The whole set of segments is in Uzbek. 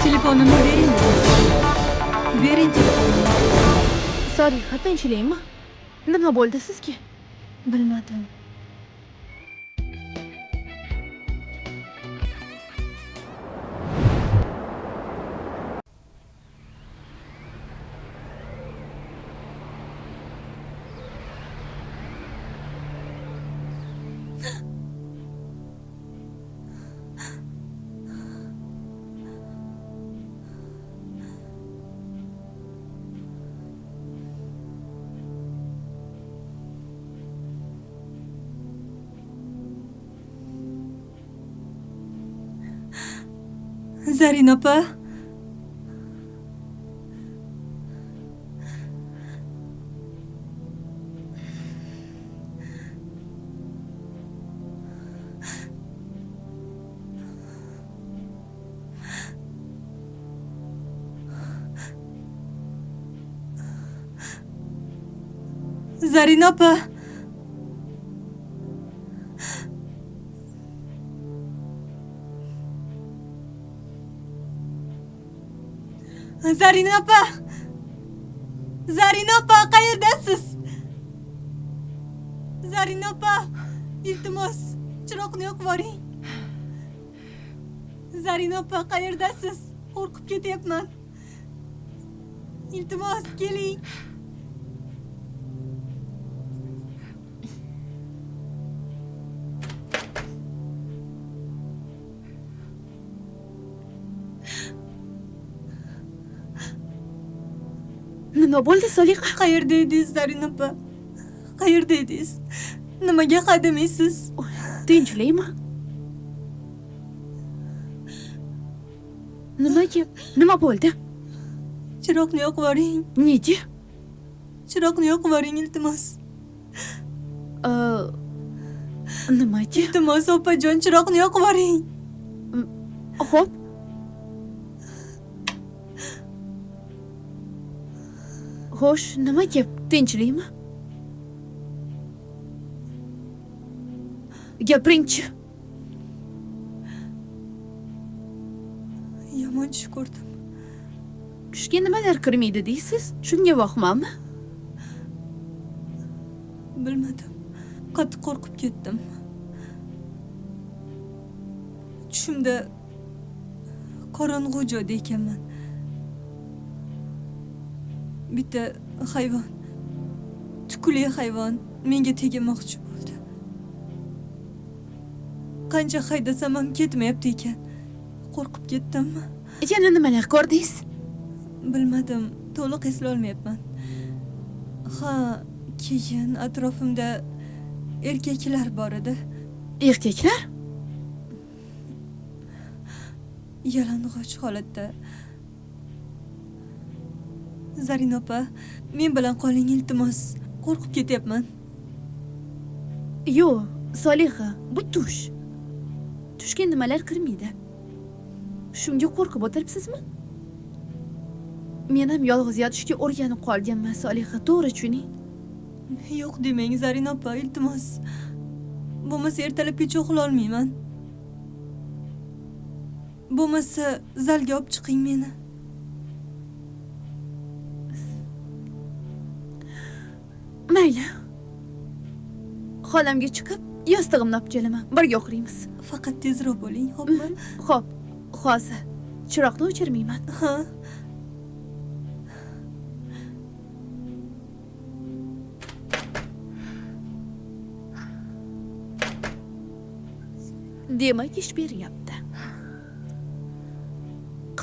Telefonimni bering. Bering telefonimni. Soliha, tinchlikmi? Nima bo'ldi sizga? Bilmadim. Zarina opa. Zarina opa. Zarina opa. Zarina opa, qayerdasiz? Zarina opa, iltimos, chiroqni yoqib yuboring. Zarina opa, qayerdasiz? Qo'rqib ketyapman. Iltimos, keling. Nima bo'ldi, Soliha? Qayerda edingiz, Zarina opa? Qayerda edingiz? Nimaga qadamaysiz? Tinchlikmi? Nima gap? Nima bo'ldi? Chiroqni yoqib yuboring. Nega? Chiroqni yoqib yuboring, iltimos. Nimaga? Iltimos, opajon, chiroqni yoqib yuboring. Xo'p. Xo'sh, nima gap? Tinchlikmi? Gapiringchi. Yomon tush ko'rdim. Tushga nimalar kirmaydi deysiz? Shunga vohmami? Bilmadim. Qattiq qo'rqib ketdim. Tushimda qorong'u joyda ekanman. Bitta hayvon, tukuli hayvon menga tegmoqchi bo'ldi. Qancha haydasam ham ketmayapti ekan. Qo'rqib ketdim. Yana nimalar ko'rdingiz? Bilmadim, to'liq eslolmayapman. Ha, keyin atrofimda erkaklar bor edi. Erkaklar? Yalang'och holatda. Zarina opa, men bilan qoling, iltimos. Qo'rqib ketyapman. Yo'q, Soliha, bu tush. Tushga nimalar kirmaydi? Shunga qo'rqib o'tiribsizmi? Men ham yolg'iz yotishga o'rganib qolganman, Soliha, to'g'ri tushuning. Yo'q demang, Zarina opa, iltimos. Bo'lmasa ertalabgacha uxlolmayman. Bo'lmasa zalga olib chiqing meni. Mayli. Xonamga chiqib, yostig'imni olib kelaman. Birga uxlaymiz. Faqat tezroq bo'ling, xo'pmi? Xo'p, hozir. Chiroqni o'chirmayman. Ha. Demak, ish beryapti.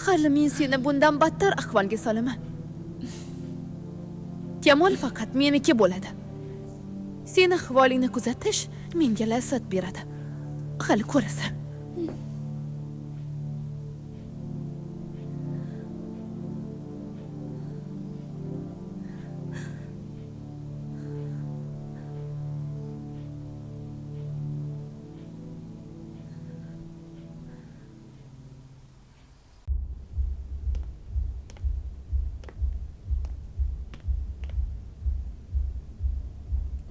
Hali men seni bundan battar ahvolga solaman. Kamol faqat meniki bo'ladi. Seni ahvolingni kuzatish menga lazzat beradi. Hali ko'rasan.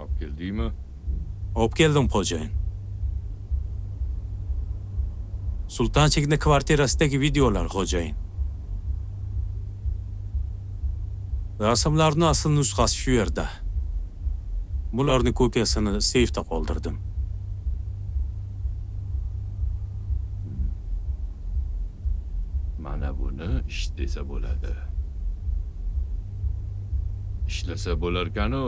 Olib keldingmi? Olib keldim, xo'jayin. Sultonchikni kvartirasidagi videolar, xo'jayin. Rasmlarni asl nusxasi shu yerda. Bularni kopiyasini seyfda qoldirdim. Mana buni ish desa bo'ladi. Ishlasa bo'larkan-u.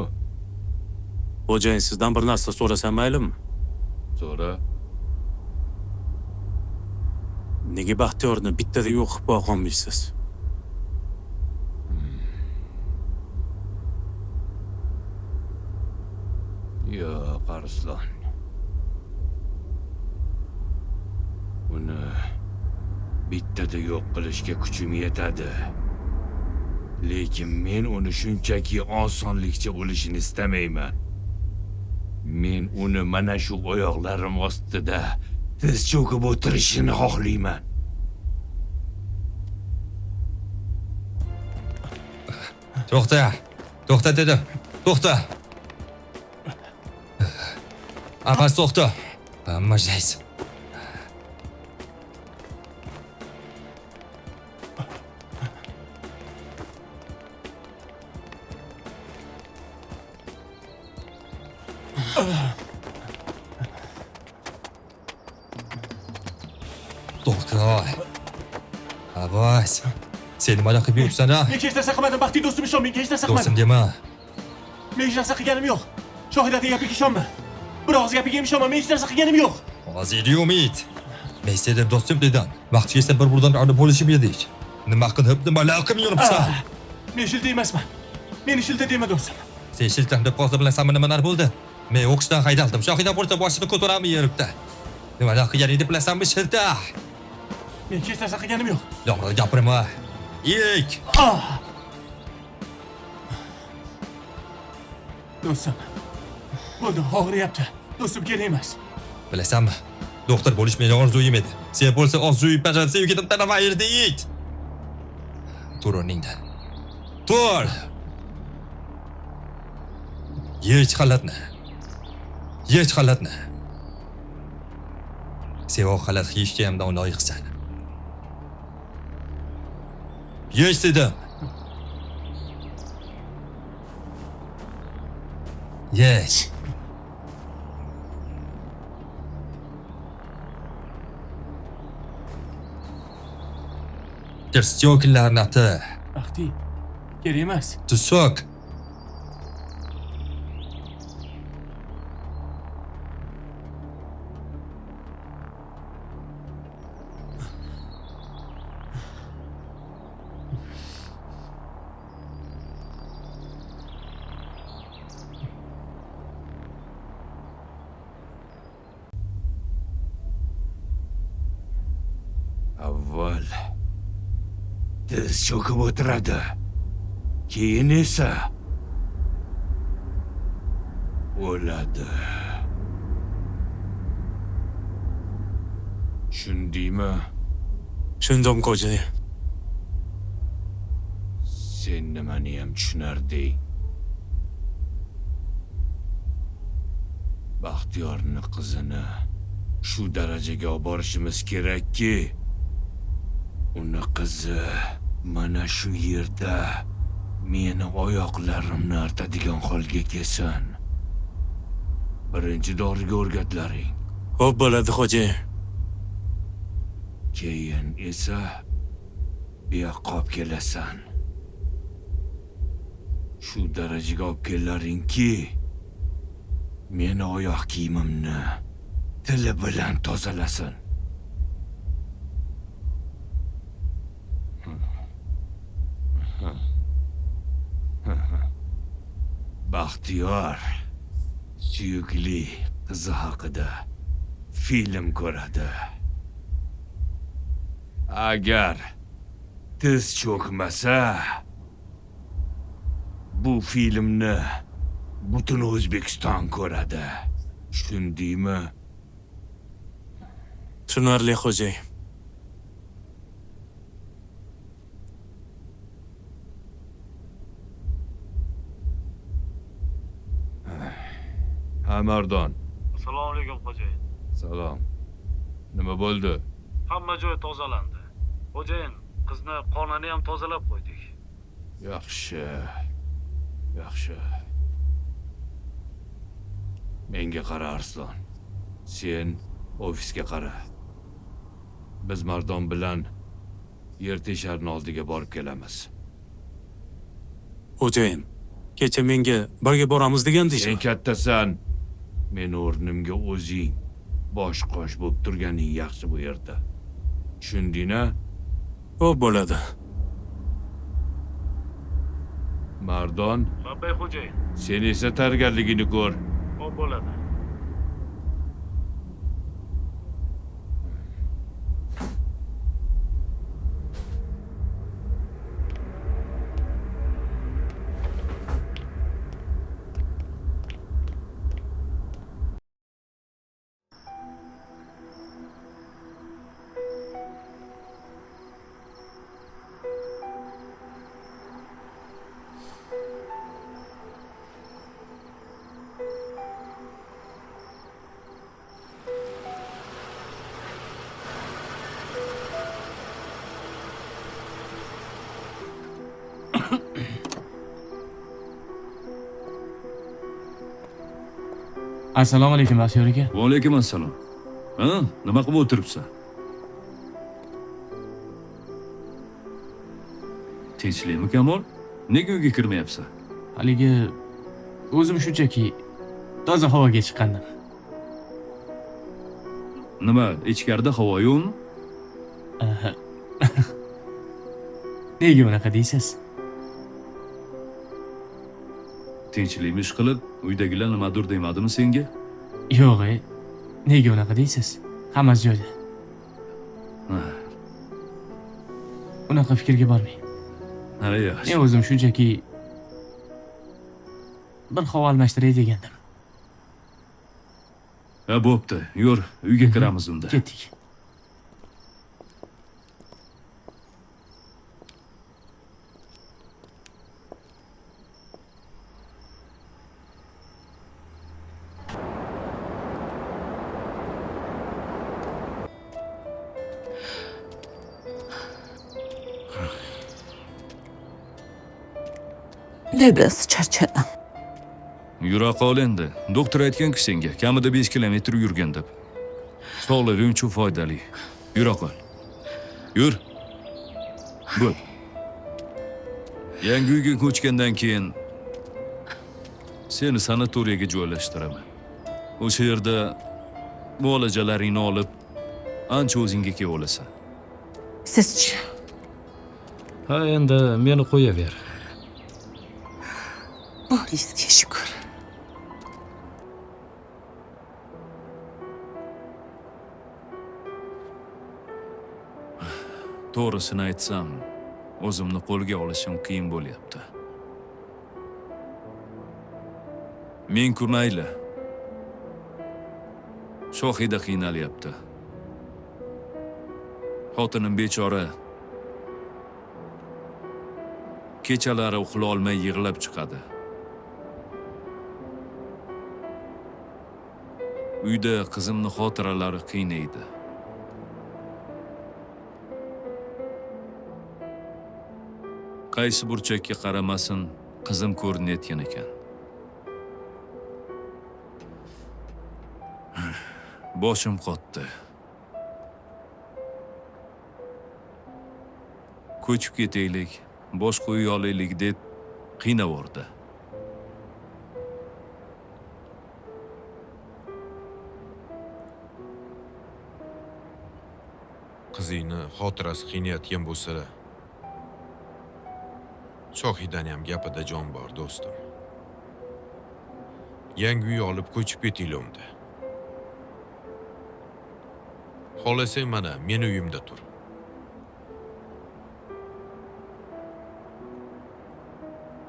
Xo'jayin, sizdan bir narsa so'rasam maylimi? So'ra. Nega Baxtiyorni bittada yo'q qilib qo'ya qolmaysiz? Yo'q, Arslon. Uni bittada yo'q qilishga kuchim yetadi. Lekin men uni shunchaki osonlikcha o'lishini istamayman. Men uni mana shu oyoqlarim ostida tiz cho'kib o'tirishini xohlayman. To'xta! To'xta dedim. To'xta! Abbas, to'xta! Hamma jaysi. To'xta! Abbas! Sen nima qilib yuribsan, a? Men hech narsa qilmadim, Baxtiy do'stim, ishon, menga hech narsa Do'stim qilmadim. dema. Men hech narsa qilganim yo'q. Shohidaning gapiga ishonma. Bir og'iz gapiga ham ishonma, men hech narsa qilganim yo'q. Hozir umid. Men seni do'stim dedim. Vaqti kelsa bir birdan olib bo'lishib edik. Nima qilib, nimalar qilib yuribsan? Men shilta emasman. Meni shilta dema, do'stim. Sen shiltang deb qolsa bilasanmi nimalar bo'ldi? Men o'qishdan haydaldim. Shohida bo'lsa boshini ko'tarolmay yuribdi. Nimalar qilganingni bilasanmi, shilta? Men hech narsa qilganim yo'q. Yomon gapirma. Ik! Do'stim. Bo'ldi, og'riyapti. Do'stim, kerak emas. Bilasanmi? Doktor bo'lish meni orzuyim edi. Sen bo'lsa orzuying bajarsa yigitim tanamayirdi it. Tur o'rningdan. Tur! Yech xalatni. Yech xalatni. Sen o xalat kiyishga ham loyiqsan. Yech dedim. Yech. Стёкла Baxtiy, kerak emas. Tusok. Avval tiz cho'kib o'tiradi. Keyin esa o'ladi. Tushundingmi? Tushundim, xo'jayin. Sen nimani ham tushunarding? Baxtiyorni qizini shu darajaga olib borishimiz kerakki, uni qizi mana shu yerda meni oyoqlarimni artadigan holga kelsin. Birinchi doriga o'rgatlaring. Xo'p bo'ladi, xo'jayin. Keyin esa bu yoqqa olib kelasan. Shu darajaga olib kellaringki, meni oyoq kiyimimni Tili bilan tozalasin. Baxtiyor suyukli qizi haqida film ko'radi. Agar tiz cho'kmasa, bu filmni butun O'zbekiston ko'radi. Tushundingmi? Tushunarli, xo'jayin. Ha, Mardon. Assalomu alaykum, xo'jayin. Salom. Nima bo'ldi? Hamma joy tozalandi. Xo'jayin, qizni qonini ham tozalab qo'ydik. Yaxshi. Yaxshi. Menga qara, Arslon. Sen ofisga qara. Biz Mardon bilan yer tesharni oldiga borib kelamiz. Xo'jayin, kecha menga birga boramiz degandingiz. Sen kattasan. Men o'rnimga o'zing bosh qosh bo'lib turganing yaxshi bu yerda. Tushunding-a? Xo'p bo'ladi. Mardon, Labbay, xo'jayin. sen esa tayyorgarligini ko'r. Xo'p bo'ladi. Assalomu alaykum, Baxtiyor aka. Va alaykum assalom. Ha, nima qilib o'tiribsan? Tinchlikmi, Kamol? Nega uyga kirmayapsan? Haligi o'zim shunchaki toza havoga chiqqandim. Nima, ichkarida havo yo'qmi? Nega unaqa deysiz? Tinchlikmi ish qilib, uydagilar nimadir demadimi senga? Yo'q, nega unaqa deysiz? Hammasi joyida. Unaqa fikrga bormang. Ha, yaxshi. Men o'zim shunchaki bir havo almashtiray degandim. Ha, bo'pti. Yur, uyga kiramiz unda. Ketdik. Bunday charchadim. Yura qol endi. Doktor aytgan-ku senga, kamida 5 kilometr yurgin deb. Sog'lig'ing uchun foydali. Yura qol. Yur. Bo'l. Yangi uyga ko'chgandan keyin seni sanatoriyaga joylashtiraman. O'sha yerda muolajalaringni olib, ancha o'zingga kelib olasan. Sizchi? Ha, endi meni qo'yaver. Boringizga shukur. To'g'risini aytsam, o'zimni qo'lga olishim qiyin bo'lyapti. Men-ku mayli. Shohida qiynalyapti. Xotinim bechora kechalari uxla olmay yig'lab chiqadi. Uyda qizimni xotiralari qiynaydi. Qaysi burchakka qaramasin, qizim ko'rinayotgan ekan. Boshim qotdi. Ko'chib ketaylik, boshqa uy olaylik deb qiynavordi. Qizingni xotirasi qiynayotgan bo'lsa, Shohidani ham gapida jon bor, do'stim. Yangi uy olib ko'chib ketinglar unda. Xohlasang mana meni uyimda tur.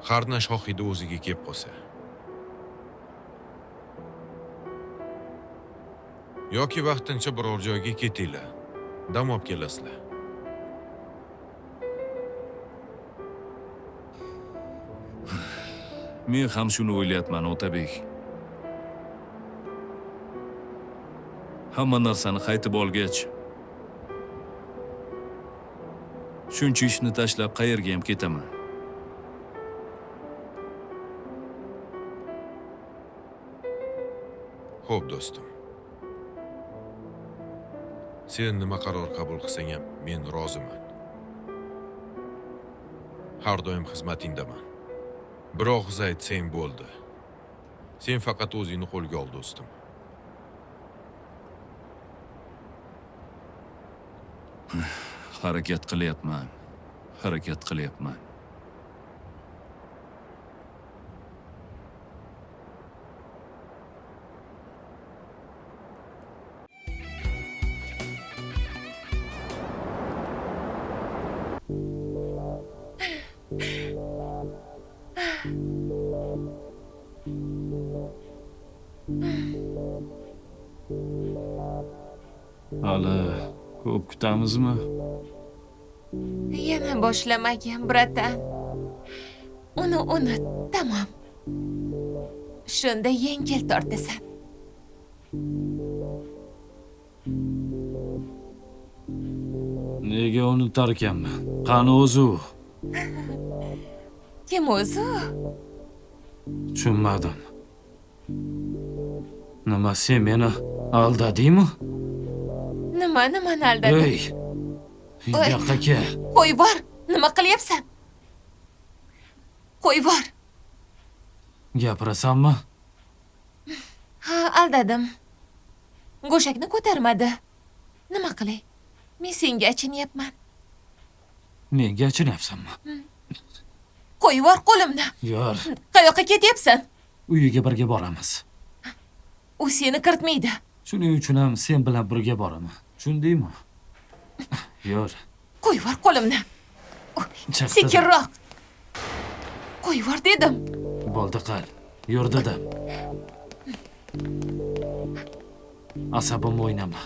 Harna Shohida o'ziga kelib qolsa. Yoki vaqtincha biror joyga ketinglar. Dam olib kelasizlar. Men ham shuni o'ylayapman, Otabek. Hamma narsani qaytib olgach, shuncha ishni tashlab qayerga ham ketaman. Xo'p, do'stim. Sen nima qaror qabul qilsang ham men roziman. Har doim xizmatingdaman. Bir og'iz aytsang bo'ldi. Sen faqat o'zingni qo'lga ol, do'stim. Harakat qilyapman. Harakat qilyapman. Hali ko'p kutamizmi? Yana boshlamagin, bratan. Uni unut, tamom. Shunda yengil tortasan. Nega unutar ekanman? Qani o'zi u? Kim o'zi? Tushunmadim. Nima, sen meni aldadingmi? Nima, nimani aldading? Ey! Bu yoqqa kel. Qo'yvor, nima qilyapsan? Qo'yvor. Gapirasanmi? Ha, aldadim. Go'shakni ko'tarmadi. Nima qilay? Men senga achinyapman. Menga achinyapsanmi? Qo'yvor qo'limni. Yor. Qayoqqa ketyapsan? Uyiga birga boramiz. U seni kiritmaydi. Shuning uchun ham sen bilan birga boraman. Tushundingmi? Yor. Qo'yvor qo'limni. Sekinroq. Qo'yvor dedim. Bo'ldi qil. Yur dedim. Asabim o'ynama.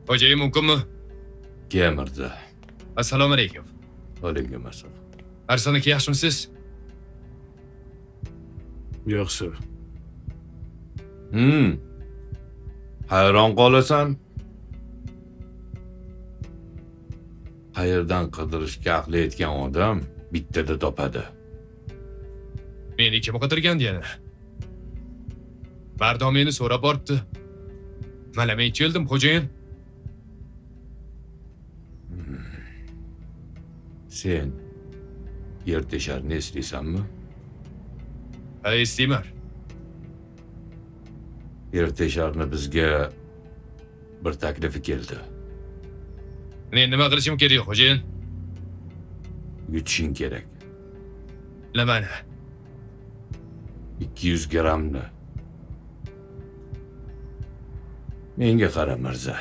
Xo'jayin mumkinmi? Kel Mirza. Assalomu alaykum. Alaykum assalom. Arslon aka, yaxshimisiz? Yaxshi. Hayron qolasan. Qayerdan qidirishga aqli yetgan odam bittada topadi. Meni kim qidirgandi yana? Mardon meni so'rab boribdi. Mana men keldim, xo'jayin. Sen yer tesharni eslaysanmi? Ha, eslayman. Yer tesharni bizga bir taklifi keldi. Men nima qilishim kerak, xo'jayin? Yutishing kerak. Nimani? 200 grammni. Menga qara, Mirza.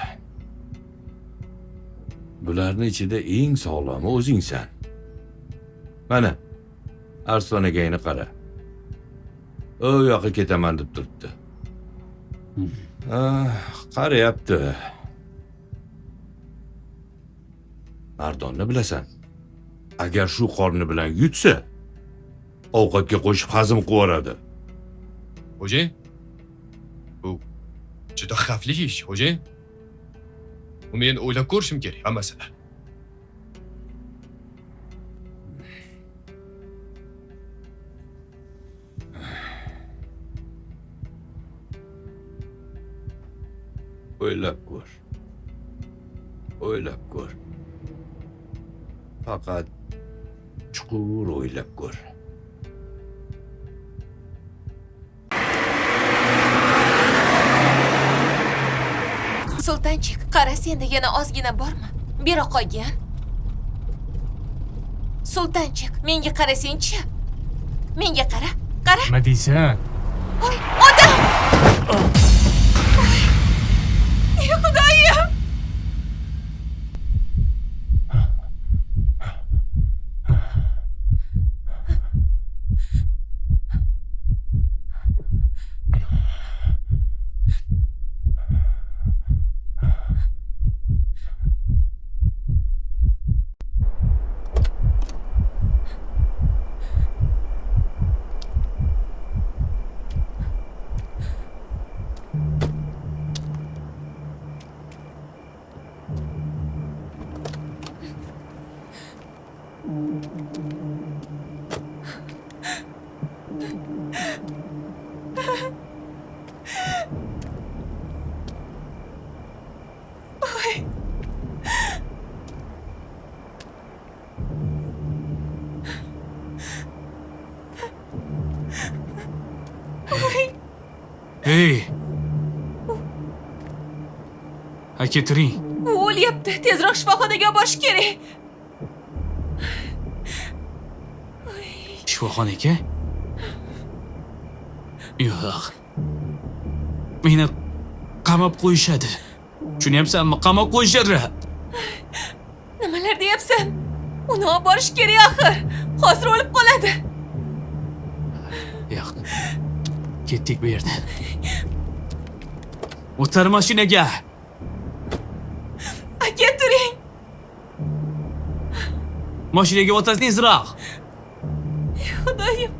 Bularni ichida eng sog'lomi o'zingsan. Mana, Arslon akangni qara. U yoqqa ketaman deb turibdi. Qarayapti. Mardonni bilasan. Agar shu qorni bilan yutsa, ovqatga qo'shib hazm qilib. Xo'jayin, bu juda xavfli ish, xo'jayin. Men o'ylab ko'rishim kerak hammasini. O'ylab ko'r. O'ylab ko'r. Faqat chuqur o'ylab ko'r. Sultonchik, qara senda yana ozgina bormi? Bera qolgin. Sultonchik, menga qarasangchi. Menga qara, qara. Nima deysan? Oy, odam! Oy, ey Xudoyim! Ey! Aka turing. U o'lyapti. Tezroq shifoxonaga borish kerak. Shifoxonaga? Yo'q. Meni qamab qo'yishadi. Tushunyapsanmi? Qamab qo'yishadi. Nimalar deyapsan? Uni olib borish kerak axir. Hozir o'lib qoladi. Yo'q. Ketdik bu yerdan. O'tir mashinaga. Aka turing. Mashinaga o'tasiz tezroq. Xudoyim.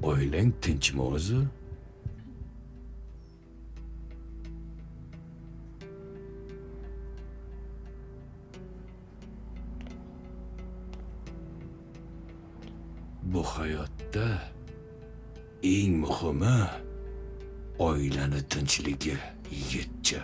Oilang tinchmi o'zi? Bu hayotda eng muhimi oilani tinchligi, yigitcha.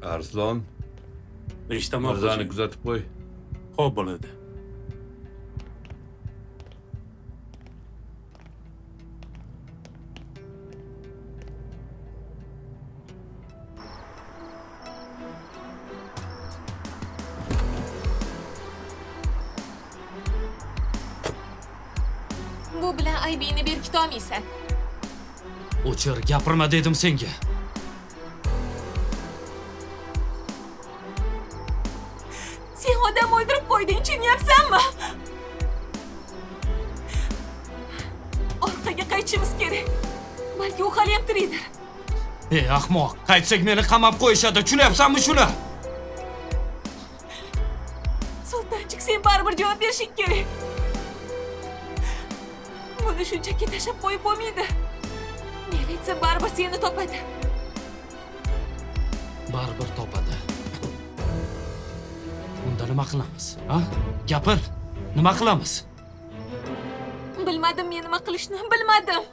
Arslon, Eshitaman, Mirzani xo'jayin. kuzatib qo'y. Xo'p bo'ladi. Bu bilan aybingni berkita olmaysan. O'chir, gapirma dedim senga. Sen odam o'ldirib qo'yding, tushunyapsanmi? Orqaga qaytishimiz kerak. Balki u hali ham tirikdir. Ey ahmoq, qaytsak meni qamab qo'yishadi, tushunyapsanmi shuni? Sultonchik, sen baribir javob berishing kerak. Buni shunchaki tashlab qo'yib bo'lmaydi. Militsiya baribir seni topadi. Baribir topadi. Unda nima qilamiz? Ha? Gapir. Nima qilamiz? Bilmadim men nima qilishni, bilmadim.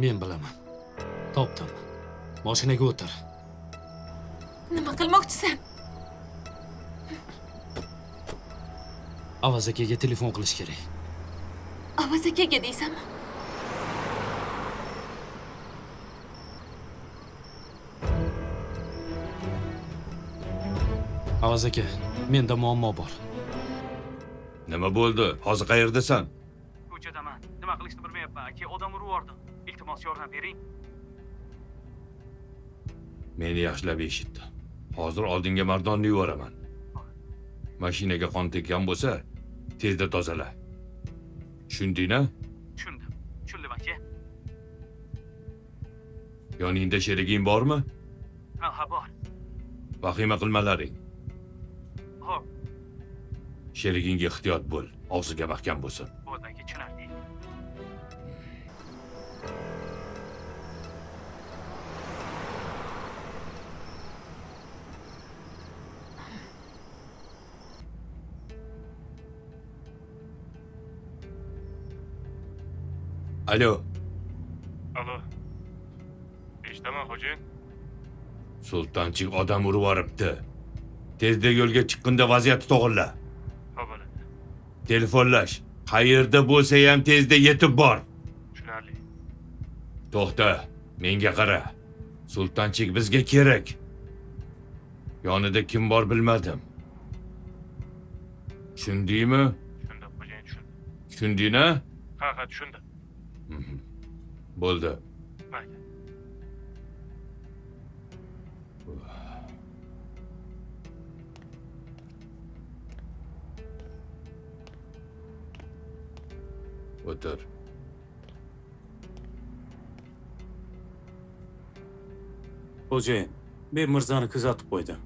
Men bilaman. Topdim. Mashinaga o'tir. Nima qilmoqchisan? Avaz akaga telefon qilish kerak. Avaz akaga deysanmi? Avaz aka, menda muammo bor. Nima bo'ldi? Hozir qayerdasan? Ko'chadaman. Nima qilishni bilmayapman. Aka, odam urib yubordi. Iltimos yordam bering. Meni yaxshilab eshit. Hozir oldinga Mardonni yuboraman. Mashinaga qon tekkan bo'lsa, tezda tozala. Tushundingmi? Tushundim. Tushundim aka. Yoningda sheriging bormi? Ha, ha, bor. Vahima qilmalaring. Xo'p. Sherigingga ehtiyot bo'l, og'ziga mahkam bo'lsin. Bo'ldi aka, tushunarli. Alo. Alo. Eshitaman, xo'jayin. Sultonchik odam urib yuboribdi. Tezda yo'lga chiqqanda vaziyatni to'g'irla. Xo'p bo'ladi. Telefonlash. Qayerda bo'lsa ham tezda yetib bor. Tushunarli. To'xta, menga qara. Sultonchik bizga kerak. Yonida kim bor bilmadim. Tushundingmi? Tushundim, xo'jayin, tushundim. Tushunding-a? Ha, ha, tushundim. Bo'ldi. Mayli. O'tir. Xo'jayin, men Mirzani kuzatib qo'ydim.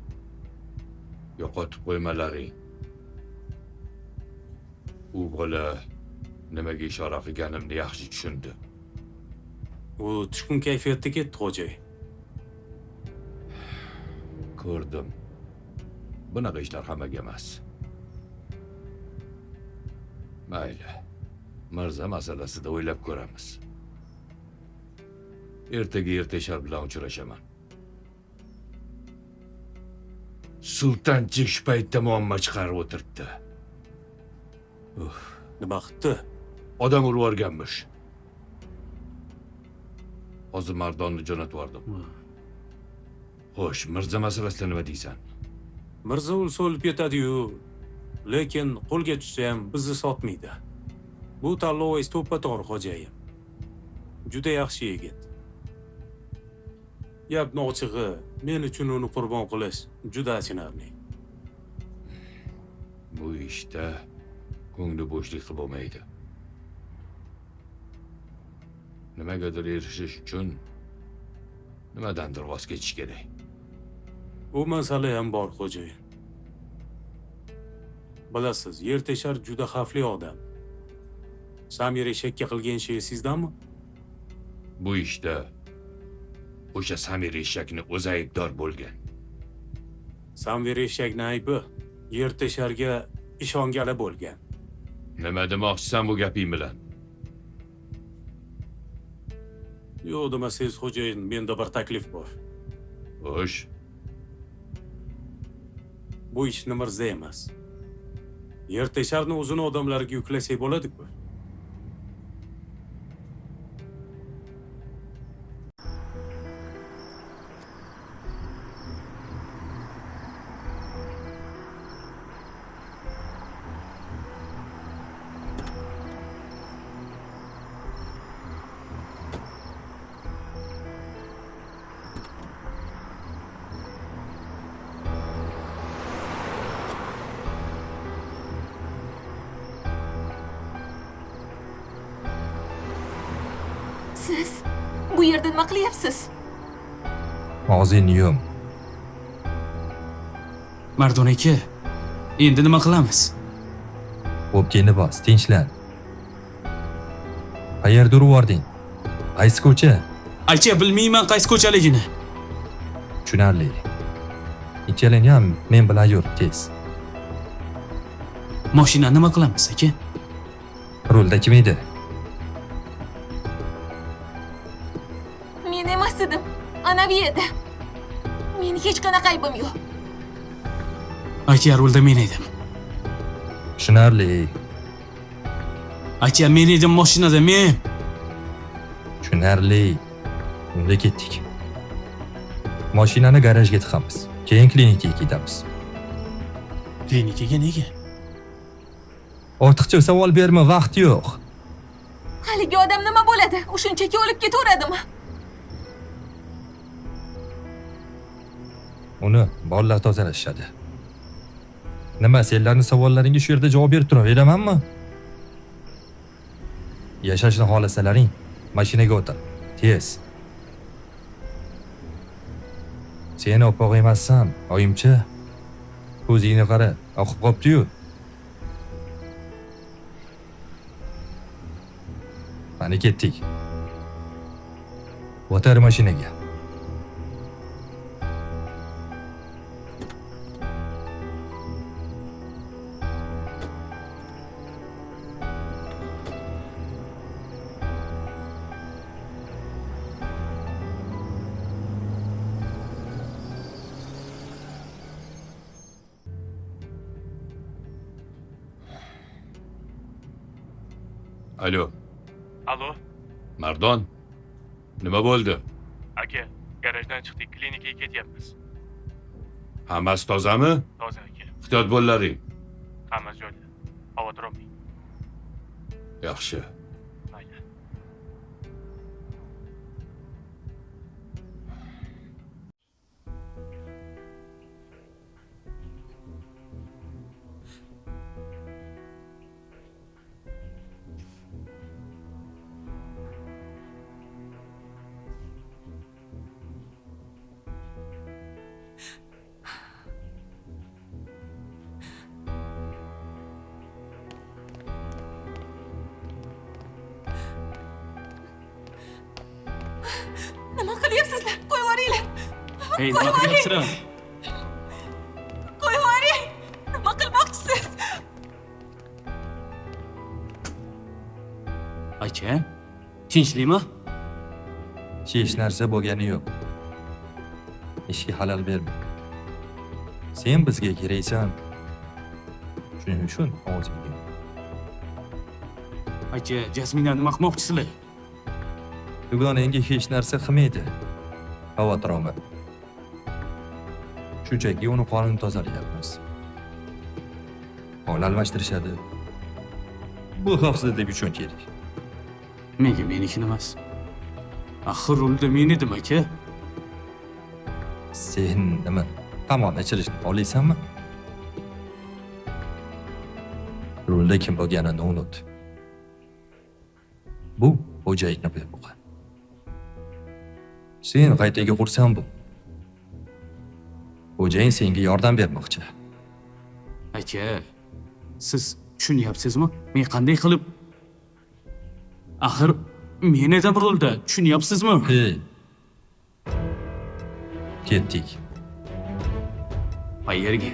Yo'qotib qo'ymalaring. U bola nimaga ishora qilganimni yaxshi tushundi. U tushkun kayfiyatda ketdi, xo'jayin. Ko'rdim. Bunaqa ishlar hammaga emas. Mayli. Mirza masalasida o'ylab ko'ramiz. Ertaga Ertashar bilan uchrashaman. Sultonchik shu paytda muammo chiqarib o'tiribdi. Uf. Nima qildi? Odam urib yuborganmish. Hozir Mardonni jo'natib yubordim. Xo'sh, Mirza masalasida nima deysan? Mirza o'lsa o'lib ketadi-yu, lekin qo'lga tushsa ham bizni sotmaydi. Bu tanlovingiz to'ppa-to'g'ri, xo'jayin. Juda yaxshi yigit. Gapni ochig'i, men uchun uni qurbon qilish juda achinarli. Bu ishda ko'ngli bo'shlik qilib bo'lmaydi. Nimagadir erishish uchun nimadandir voz kechish kerak. U masala ham bor, xo'jayin. Bilasiz, yer teshar juda xavfli odam. Samir eshakka qilgan ishi esizdami? Bu ishda o'sha Samir eshakni o'zi aybdor bo'lgan. Samir eshakni aybi yer tesharga ishongani bo'lgan. Nima demoqchisan bu gaping bilan? Yo'q demasangiz, xo'jayin, menda bir taklif bor. Xo'sh. Bu ishni Mirza emas. Yer tesharni o'zini odamlariga yuklasak bo'ladi-ku. Siz bu yerda nima qilyapsiz? Og'zingni yum. Mardon aka, endi nima qilamiz? O'pkangni bos, tinchlan. Qayerda urib yubording? Qaysi ko'cha? Aka, bilmayman qaysi ko'chaligini. Tushunarli. Ikkalang ham men bilan yur, tez. Mashina nima qilamiz, aka? Rulda kim edi? Men emas edim. Anavi edi. Meni hech qanaqa aybim yo'q. Aka, rulda men edim. Tushunarli. Aka, men edim mashinada, men. Tushunarli. Unda ketdik. Mashinani garajga tiqamiz. Keyin klinikaga ketamiz. Klinikaga nega? Ortiqcha savol berma, vaqt yo'q. Haligi odam nima bo'ladi? U shunchaki o'lib ketaveradimi? Uni bolalar tozalashadi. Nima, senlarning savollaringga shu yerda javob berib turaveramanmi? Yashashni xohlasalaring, mashinaga o'tir. Tez. Sen opoq emassan, oyimcha. Ko'zingni qara, oqib qopti-yu. Mana ketdik. O'tir mashinaga. Alo. Alo. Mardon. Nima bo'ldi? Aka, garajdan chiqdik, klinikaga ketyapmiz. Hammasi tozami? Toza aka. Ehtiyot bo'llaring. Hammasi joyida. Xavotir olmang. Yaxshi. Mayli. Nima qilyapsizlar? Qo'yib yuboringlar. Hey, nima qilyapsizlar? Qo'yib yuboring. Nima qilmoqchisiz? Aka, tinchlikmi? Hech narsa bo'lgani yo'q. Ishga xalal berma. Sen bizga keraksan. Shuning uchun og'zingga. Aka, Jasmina nima qilmoqchisizlar? Dugonangga hech narsa qilmaydi. Xavotir olma. Shunchaki uni qonini tozalayapmiz. Qon almashtirishadi. Bu xavfsizlik uchun kerak. Nega menikini emas? Axir rulda men edim, aka. Sen nima, tomonni ichirishni xohlaysanmi? Rulda kim bo'lganini unut. Bu xo'jayinni buyrug'i. Sen qaytaga xursand bo'l. Xo'jayin senga yordam bermoqchi. Aka, siz tushunyapsizmi? Men qanday qilib? Axir men edim rulda, tushunyapsizmi? Hey. Ketdik. Qayerga?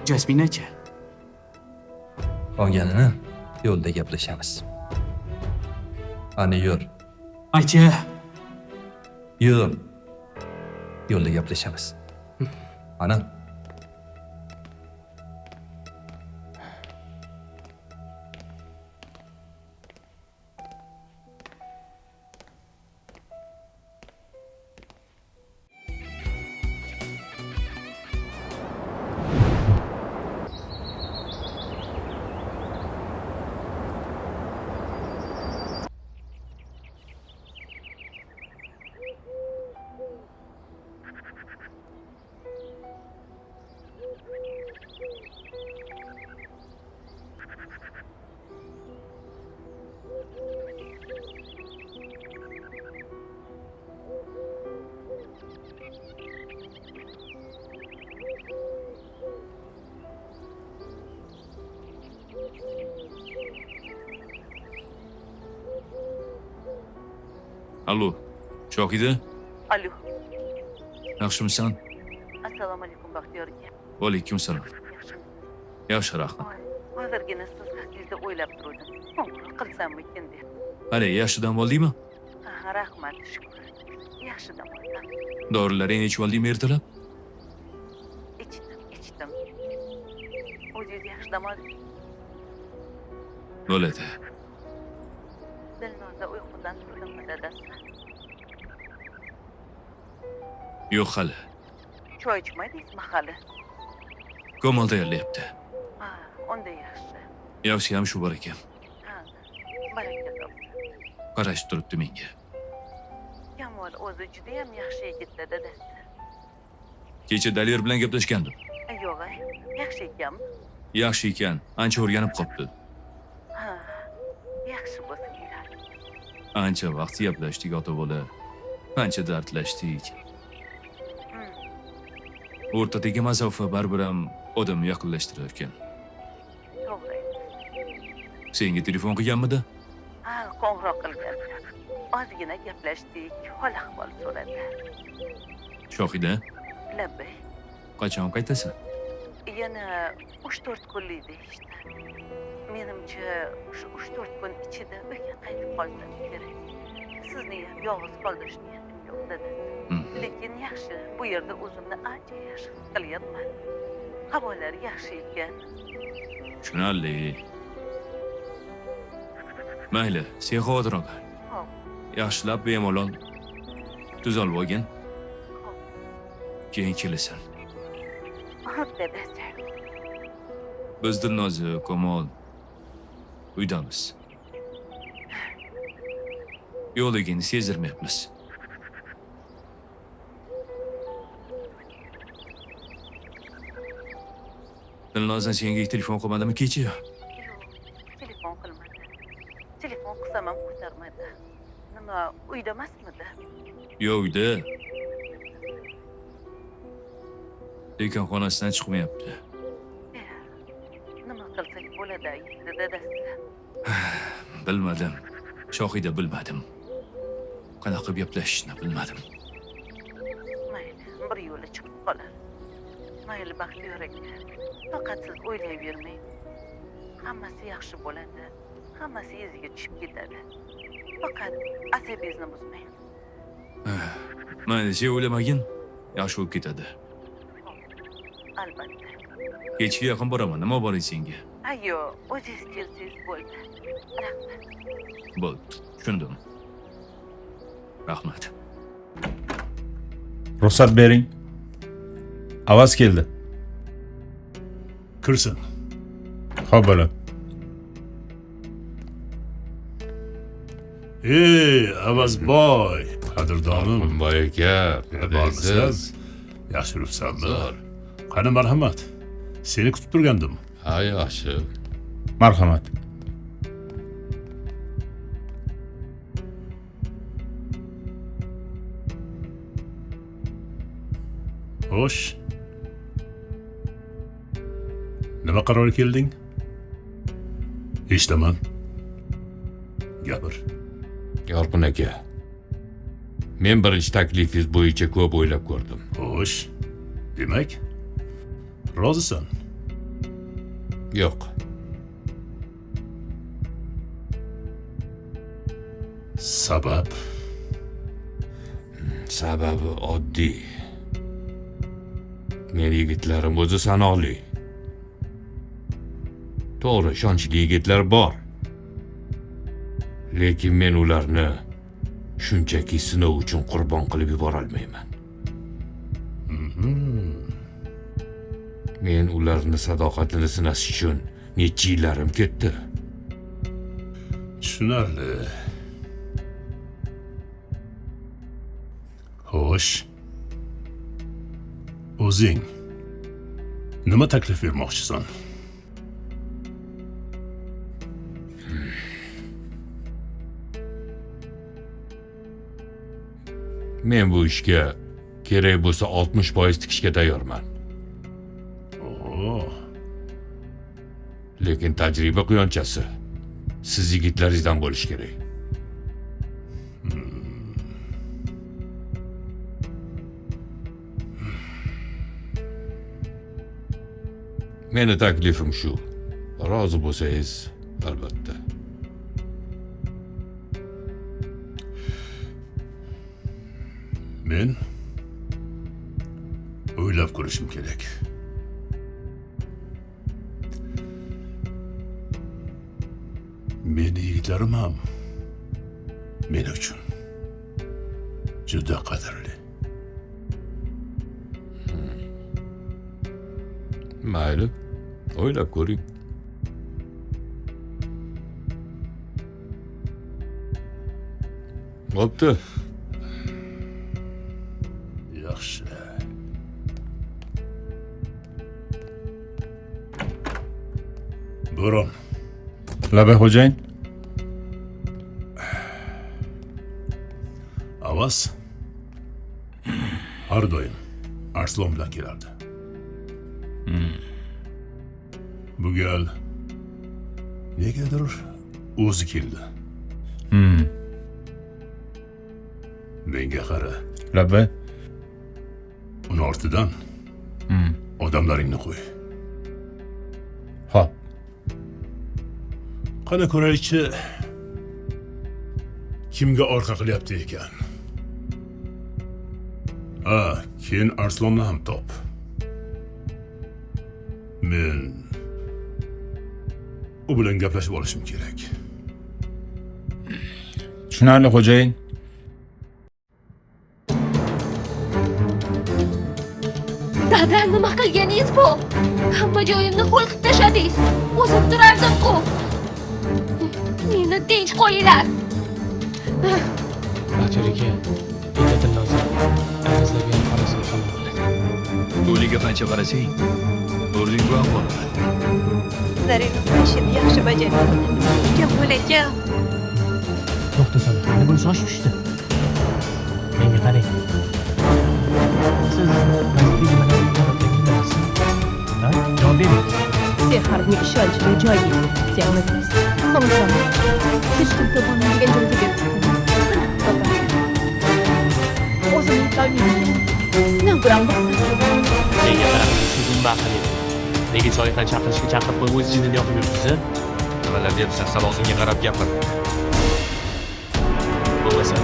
Jasminacha. Qolganini yo'lda gaplashamiz. Ana yur. Aka. Yur. Yo'lda gaplashamiz. Ana. Alo, Shohida? Alo. Yaxshimisan? Assalomu alaykum, Baxtiyor aka. Va alaykum assalom. Yaxshimisiz? Yaxshi, rahmat. Hozirgina siz haqingizda o'ylab turdim. Qo'ng'iroq qilsammikin deb. Qani, yaxshi dam oldingmi? Ha, rahmat, shukr. Yaxshi dam oldim. Dorilaringni ichib oldingmi ertalab? Ichdim, ichdim. O'zingiz yaxshi dam oldingizmi? Bo'ladi. Dilnoza uyqudan turdimi, dadasi? Yo'q hali. Choy ichmadingizmi hali? Komol tayyorlayapti. Ha, unda yaxshi. Yaxshi ham shu bor ekan. Ha, baraka topsin. Qarashib turibdi menga. Kamol o'zi juda ham yaxshi yigit, dadasi. Kecha Daler bilan gaplashgandim. Yo'q, yaxshi ekanmi? Yaxshi ekan, ancha o'rganib qolibdi. Ha, yaxshi bo'lsinlar. Ancha vaqt gaplashdik ota bola. Ancha dardlashdik. O'rtadagi masofa baribir ham odamni yaqinlashtirar ekan. To'g'ri. Senga telefon qilganmidi? Ha, qo'ng'iroq qilgan. Ozgina gaplashdik, hol ahvol so'radi. Shohida, Labbay. qachon qaytasan? Yana 3-4 kunlik deyishdi. Menimcha, shu 3-4 kun ichida uyga qaytib qolsam kerak. Sizni ham yolg'iz qoldirish niyatim yo'q dedi. Lekin yaxshi, bu yerda o'zimni ancha yaxshi his qilyapman. Havolar yaxshi ekan. Tushunarli. Mayli, sen xavotir olma. Xo'p. Yaxshilab bemalol tuzalib olgin. Keyin kelasan. Xo'p, dadasi. Biz Dilnoza, Kamol uydamiz. Yo'qligini sezdirmayapmiz. Dilnoza senga telefon qilmadimi kecha? Yo'q, telefon qilmadi. Telefon qilsam ham ko'tarmadi. Nima, uyda emasmidi? Yo'q, uyda. Lekin xonasidan chiqmayapti. Nima qilsak bo'ladi endi dadasi? Bilmadim. Shohida, bilmadim. Qanaqa qilib gaplashishni bilmadim. Mayli, bir yo'li chiqib qolar. Mayli, Baxtiyor aka. Faqat siz o'ylayvermang. Hammasi yaxshi bo'ladi. Hammasi iziga tushib ketadi. Faqat asabingizni buzmang. Mayli, sen o'ylamagin, yaxshi bo'lib ketadi. Albatta. Kechga yaqin boraman. Nima boray senga? Ayo, o'zingiz kelsangiz bo'ldi. Rahmat. Bo'ldi, tushundim. Rahmat. Ruxsat bering. Avaz keldi. Kirsin. Xo'p, bo'ladi. Ey, Avazboy, qadrdonim. Boy aka, bormisiz? Yaxshi yuribsanmi? Qani, marhamat. Seni kutib turgandim. Ha, yaxshi. Marhamat. Xo'sh. Nima qarorga kelding? Eshitaman. Gapir. Yorqin aka, men birinchi taklifingiz bo'yicha ko'p o'ylab ko'rdim. Xo'sh. Demak, rozisan? Yo'q. Sabab? Sababi oddiy. Men yigitlarim o'zi sanoqli. To'g'ri, ishonchli yigitlar bor. Lekin men ularni shunchaki sinov uchun qurbon qilib yubora olmayman. Men ularni sadoqatini sinash uchun necha yillarim ketdi. Tushunarli. Xo'sh. O'zing nima taklif bermoqchisan? Men bu ishga kerak bo'lsa 60% tikishga tayyorman. Lekin tajriba quyonchasi siz yigitlaringizdan bo'lishi kerak. Meni taklifim shu. Rozi bo'lsangiz, albatta. Men o'ylab ko'rishim kerak. Meni yigitlarim ham men uchun juda qadrli. Mayli, o'ylab ko'ring. Bo'pti. Yaxshi. Bo'ron. Labay xo'jayin. Avaz har doim Arslon bilan kelardi. Bu gal negadir o'zi keldi. Menga qara. Labay. Uni ortidan odamlaringni qo'y. Xo'p. Qani ko'raylikchi, kimga orqa qilyapti ekan. Ha, keyin Arslonni ham top. Men u bilan gaplashib olishim kerak. Tushunarli xo'jayin. Dada, nima qilganingiz bu? Hamma joyimni ho'l qilib tashladingiz. O'zim turardim-ku. Meni tinch qo'yinglar. Baxtiyor aka, endi Dilnoza qizlarga ham xonasiga qabul qiladi. Qo'liga qancha qarasang, o'rning bu ahvolda. Zarina ishini yaxshi bajaradi. Kim bo'lakam? To'xta solih, endi buni soch tushdi. Menga qarang. Siz ha? Javob bering. Sehrning ishonchli joyi yetkazamiz. Xomushami? Hech kim topolmaydigan joyga berib. O'zim yetolmayman. Nima bilan boqsam? Menga qarang, siz nima qilyapsiz? Nega choyxona chaqirishga chaqirib qo'yib o'z jinini yoqib yuribsiz? Nimalar deyapsan? Sal og'zingga qarab gapir. Bo'lmasa,